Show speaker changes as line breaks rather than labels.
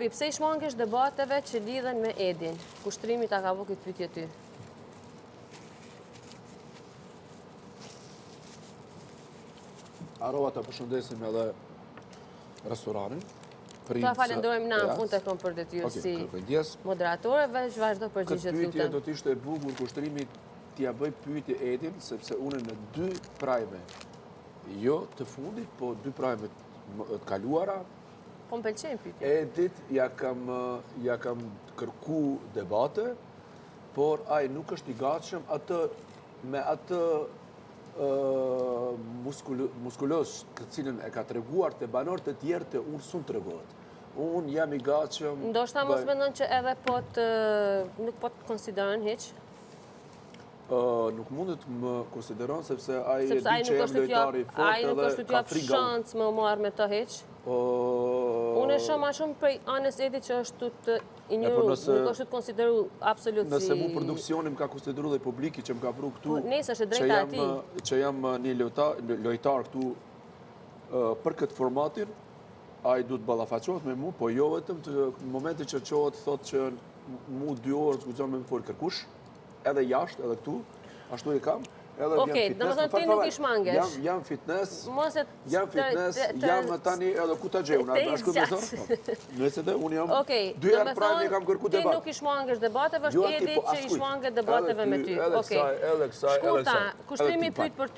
Robi, pse i shmangesh debateve që lidhen me Edin? Kushtrimi ta ka bo këtë pyetje ty.
Harrova të përshëndesim edhe restoranin.
Ta falenderojmë na në fund e kom për detyrë si moderatore, veç vazhdo përgjigje
të lutem. Këtë pyetje do të ishte e bukur Kushtrimi t'ia bëj pyetje Edin, sepse unë në dy prime, jo të fundit, po dy prime të kaluara,
Po më pëlqejnë pyetjet.
Edit ja kam ja kam kërku debate, por ai nuk është i gatshëm atë me atë muskulos të cilën e ka treguar te banorët e tjerë te unë s'un tregohet. Unë jam i gatshëm...
Ndoshta mos mendon që edhe po të nuk po të konsideron hiç?
Nuk mundet më konsideron, sepse ai e di që jam lojtar i fortë
Ai nuk është tu t'jap shans me u marrë me të hiç. Unë e shoh ma shumë prej anës Edit që është tu të injoru, po nuk është tu të konsideru absolut si...
Nëse mu produksioni më ka konsideru dhe publiki që më ka pru këtu,
po, Nëse është e drejta e tij.
Që jam një lojtar këtu për këtë formatin, ai duhet ballafaqohet me mu, po jo vetëm të momentin që çohet, thotë që mu dy orë s'guxon me më folë kërkush, edhe jashtë, edhe këtu, ashtu e kam, edhe jam
fitness. Okej, domethënë ti nuk i shmangesh.
Jam, jam fitness, jam fitness, jam tani edhe ku ta gjej unë, a shkoj me zor? Po. Nëse dhe unë jam, dy herë prime i kam kërku debat.
Ti nuk i shmangesh debateve, është
jo,
Edi
po
që i shmanget debateve me ty.
Edhe kësaj, edhe kësaj, edhe kësaj.
Shkurta, Kushtrimi pyet për ty.